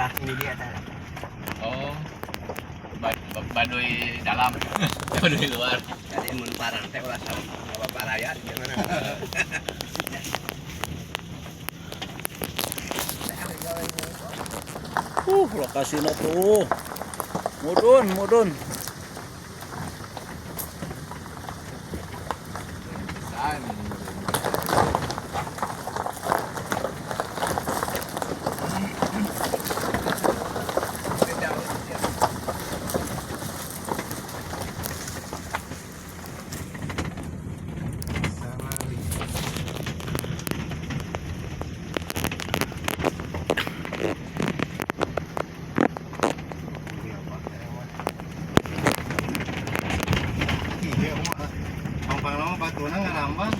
Nah, ini dia tadi. Oh. Baduy dalam, baduy luar. Jadi mun parang teh ulah sama bapak raya gimana? Lokasinya tuh. Mudun, mudun. Iya, mah. Pangpang lama batuna ngarambang.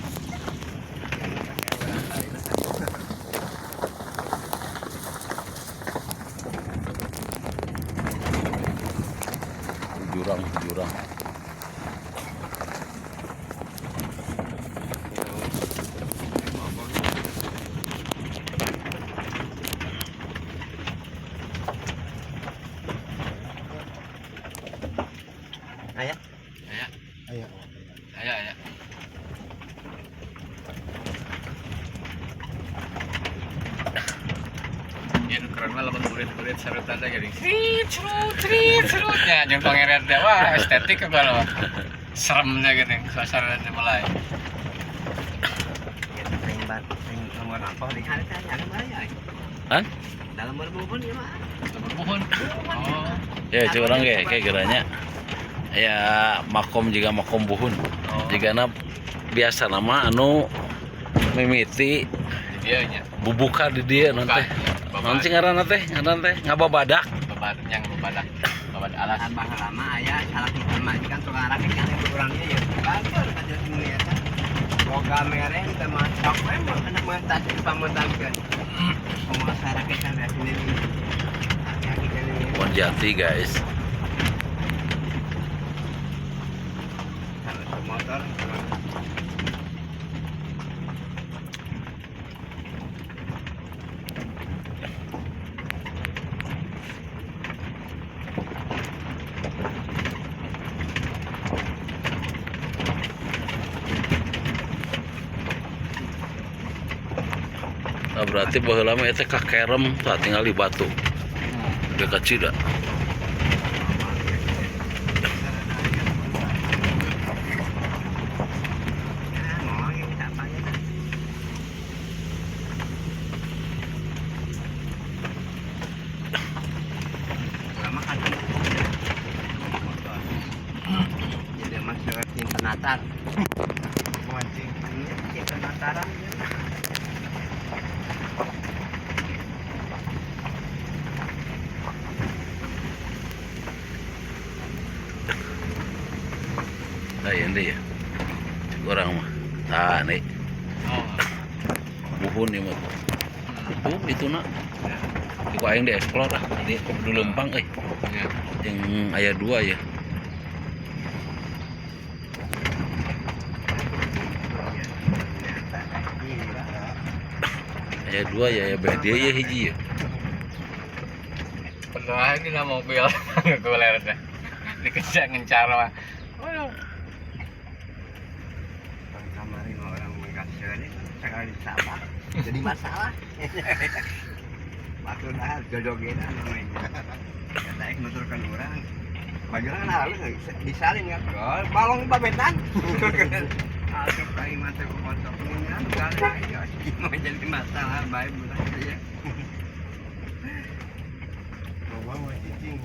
Jurang, jurang. Aya. Aya. Aya. Aya, aya. Ya nu keren mah lamun murid-murid sarutan teh geuning. Crit cerut crit cerut nya jeung pangeret teh wah estetik kalau serem teh geuning suasana teh mulai. Ya sering bat, sering nomor apa di kana teh ada mah ya. Hah? Dalam berbuhun ya mah. Lamun pohon. Oh. Ya, curang kayak kayak geranya. Ya, makom juga makom buhun. Oh. Jigana biasa nama anu mimiti Di dieu nya. bubuka di dia nanti. Babat. Nanti ngaranna teh, ngaranna teh ngababadak. Babat yang babadak. Babat alas. Abah lama aya salah pertama kan tukang rakit kan orangnya ya. Bagus kata si mulia teh. Boga mere teh masak we mah anak mentas di pamuntankeun. Penguasa rakit kan biasanya ini. Aki-aki kan ini. Pohon jati, guys. Kalau motor. Nah, berarti baheula mah eta ka kerem tah tinggal di batu. Dekat Cida. Jadi masuk penatar. Mancing. Iya, penataran. Nah, ini ya. Cek orang mah. Tah, nih. Oh. Buhun ieu mah. Tuh itu nak. Iku aing dieksplor ah, di kudu lempang euy. Ya. Jeung aya dua ya. Aya dua ya, ya beh dia ya hiji ya. Pernah ini lah mobil guler teh. Dikejar ngencar mah. Waduh. Kemarin orang mengkasih sekali disapa jadi masalah. Waktu dah jojogenan namanya. Kata ek nuturkan orang. Baju kan halus disalin kan. Balong babetan. Asup kai mah teh kocok nya kali aja mau jadi masalah bae budak ya. Loba mah cicing.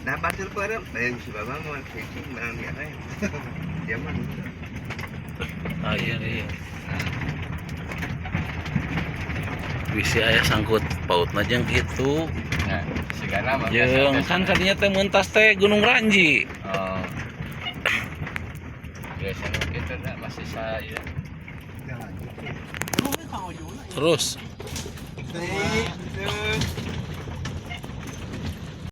Dah batur peureum, lain si baba mau cicing barang dia teh. Dia mah gitu. Ah iya iya. Bisi aya sangkut pautna jeung itu. Nah, sigana mah Jeung kan kadinya teh mentas teh Gunung Ranji. Oh. Biasanya kita dah masih saya. Jalan. Terus Terus.